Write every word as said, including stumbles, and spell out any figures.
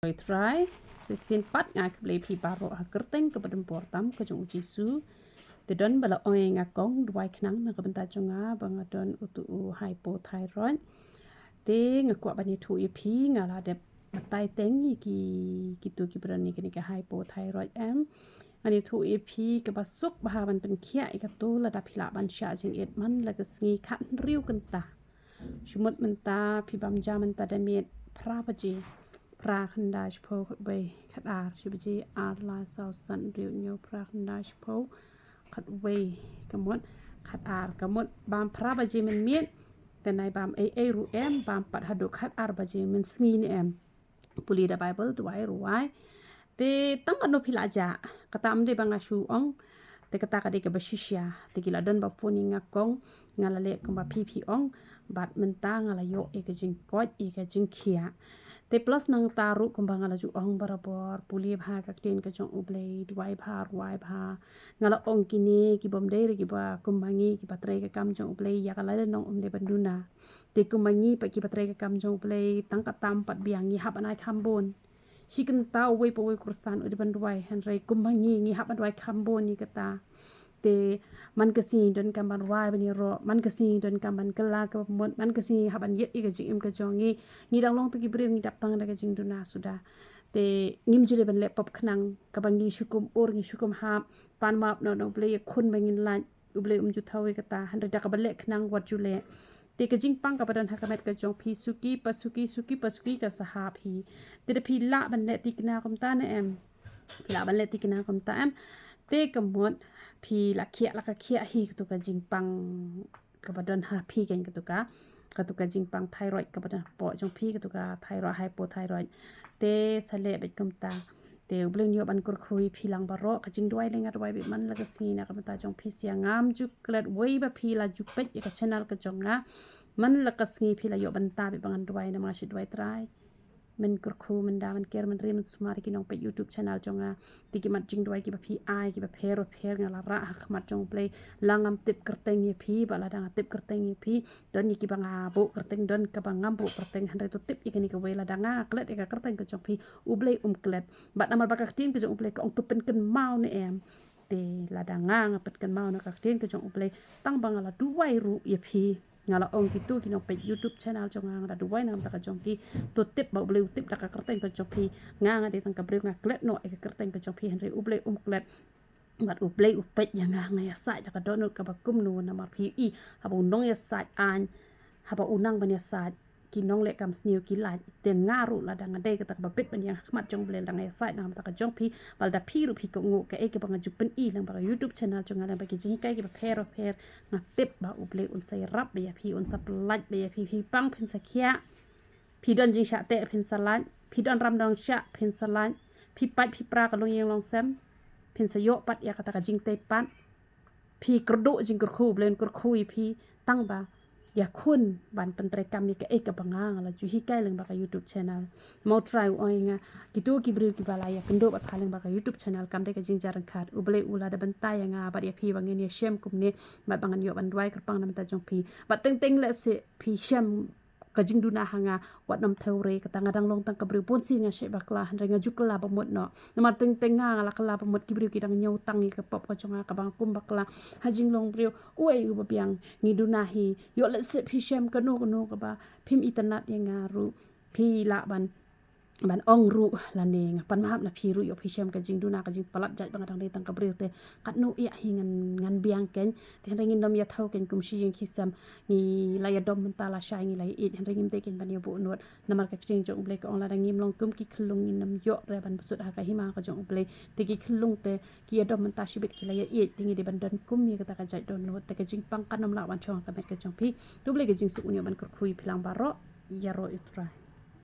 Oi Trai, shisien pat nga ai khublei phi baroh ha ka kyrteng kaba donbor tam ka jong U Jisu. Te don ba la ong ïa nga kong duwai khnang na ka bynta jong nga ba nga don utu u hypothyroid. Te nga kwah ban ïathuh ïa phi, nga la dep batai teng ïa ki, kito kiba don ïa kane ka hypothyroid em. Ngan ïathuh ïa phi kaba suk bha ban pynkhiah ïa kato lada phi lah ban shah jingit man la ka sngi khathynriew kynta. Shu mut mynta phi bam ja mynta da miet phra baje. Phra, khyndai, shiphew, khatwei, khatar, shi baje, ar, lai, saw, san, hynriew, hynñiew, phra, khyndai, shiphew, khatwei, ka mut, khatar, ka mut bam phra baje mynmiet. Te nai bam ei ei ruh em, bam pat haduh khatar baje mynsngi ne em. Pule da Baibl, duwai, rwai. Te tang katno phi lah jah, kata ym dei ba nga shu ong. Te kata ka dei kaba shisha. Te ki la don ba phone ïa nga kong, nga la leh kumba phi phi ong. Bad mynta nga la ïoh ïa ka jingkoit, ïa ka jingkhiah. Te plus nangta ruh kumba nga la ju ong barabor, pule bha ka ktien ka jong U Blei, duwai bha, rwai bha. Nga la ong kine ki bym dei re kiba kum ma ngi kiba trei ka kam jong U Blei, ïa ka la dei nong ym dei ban duna. Te kum ma ngi pat kiba trei ka kam jong U Blei, tang katta pat biang ngi hap ban ai kham bun. Shi kynta uwei pa uwei u Khristan u dei ban duwai, hynrei kum ma ngi ngi hap ban duwai kham bun ïa kata. Te man ka sngi donkam ban rwai ban ïaroh, man ka sngi donkam ban kylla kaba mut, man ka sngi hap ban ïit ïa ka jingim ka jong ngi. Ngi dang long tang ki briew, ngi dap tang da ka jingduna suda. Te ngim ju leh ban leh pop khnang, kaba ngi shu kum ur, ngi shu kum hap, pan map noh na U Blei ïa khun ba ngin lait. U Blei um ju thaw ïa kata, hynrei da kaba leh khnang wat ju leh. Te ka jingpang kaba don ha ka met ka jong phi, suki pa suki, suki pa suki ka sahap hi. Te da phi lah ban leh thikna kumta ne em? Phi lah ban leh thikna kumta em? Te ka mut phi la khiah, la ka khiah hi katu ka jingpang kaba don ha phi, kan, katu ka, katu ka jingpang thyroid kaba don hapoh jong phi, katu ka thyroid, hypothyroid. Te sa leh beit kumta. Te U Blei un ïoh ban kyrkhu ïa phi lang baroh. Ka jingduwai lei nga duwai beit man la ka sngi na ka bynta jong phi, sha ngam ju klet wei ba phi la ju peit ïa ka channel ka jong nga man la ka sngi, phi la ïoh bynta beit ba ngan duwai, namar nga shu duwai Trai, men kyrkhu, men da, men ker, men rim, men sumar ïa ki nongpeit YouTube channel jong nga. Te ki mat jingduwai kiba phi ai kiba pher ba pher nga la rah ha khmat jong U Blei. La ngam tip kyrteng ïa phi, bad lada nga tip kyrteng ïa phi, don ïa kiba nga buh kyrteng, don kaba ngam buh kyrteng, hynrei to tip ïa kane kawei, lada nga klet ïa ka kyrteng ka jong phi, U Blei um klet. Bad namar ba ka ktien ka jong U Blei ka ong to pynkynmaw ne em? Te lada nga, nga pynkynmaw na ka ktien ka jong U Blei, tang ba nga la duwai ruh ïa phi. Nga la ong kito ki nongpeit YouTube channel jong nga, nga la duwai na ka bynta ka jong ki. To tip ba U Blei u tip da ka kyrteng ka jong phi. Nga, nga dei tang ka briew, nga klet noh ïa ka kyrteng ka jong phi, hynrei U Blei um klet. Bad U Blei u peit ïa nga, nga ïasaid da ka dohnud kaba kumno, namar phi i, haba u nongïasaid aiñ, haba u nang ban ïasaid, ki nongleh kam sniew ki lait. Te nga ruh lada nga dei kata kaba bit ban ïeng ha khmat jong U Blei, lada nga ïasaid na ka bynta ka jong phi, bad lada phi ruh phi kohnguh kaei kaba nga ju pyni lyngba ka YouTube channel jong nga, lyngba ki jinghikai kiba pher ba pher, nga tip ba U Blei un sa ïarap beit ïa phi, un sa pyllait beit ïa phi, phi pang phin sa khiah. Phi don jingshah teh phin sa lait, phi don ram don shah phin sa lait, phi pait phi pra ka longïing longsem phin sa ïoh pat ïa kata ka jingtei pat. Phi kyrduh jingkyrkhu, U Blei un kyrkhu ïa phi, tang ba ïakhun ban pyntreikam ïa kaei kaba nga, nga la ju hikai lyngba ka YouTube channel. Mo Trai u ong ïa nga, kito ki briew kiba la ïakynduh bad pha lyngba ka YouTube channel kam dei ka jingjia ryngkat. U Blei u la da bynta ïa nga bad ïa phi ba ngin ïashem kumne, bad ba ngan ïoh ban duwai kyrpang na ka bynta jong phi. Bad teng teng lehse phi shem ka jingduna ha nga, wat nym thew re, kata nga dang long tang ka briew, bun sien nga shait bakla, hynrei nga ju kylla ba mut noh. Namar teng teng nga, nga la kylla ba mut, ki briew ki dang ñiew tang ïa ka pop ka jong nga kaba nga kum bakla. Ha jinglong briew, uei uba biang, ngi duna hi. Ïoh lehse phi shem kano kano kaba phim itynnad ïa nga ruh, phi lah ban, ban ong ruh lane nga pan mahap na phi ruh, ïoh phi shem ka jingduna, ka jingpalat jait ba nga dang dei tang ka briew te. Katno ïa hi ngan, ngan biang kein. Te hynrei ngin nym ïa thew kein, kum shi jingkhisem ngi la ïadom mynta, lashai ngi la ïaieit, hynrei ngim dei kein ban ïa buh nud. Namar ka ktien jong U Blei ka ong lada ngim long kum ki khyllung ngin nym ïoh re ban bsut ha ka hima ka jong U Blei. Te ki khyllung te ki ïadom mynta shibit ki la ïaieit, te ngi dei ban don kum ïa kata ka jait dohnud. Te ka jingpang kan nym lah ban shong ha ka met ka jong phi. To U Blei ka jingsuk un ïoh ban kyrkhu ïa phi lang baroh. Ïaroh ïa U Trai.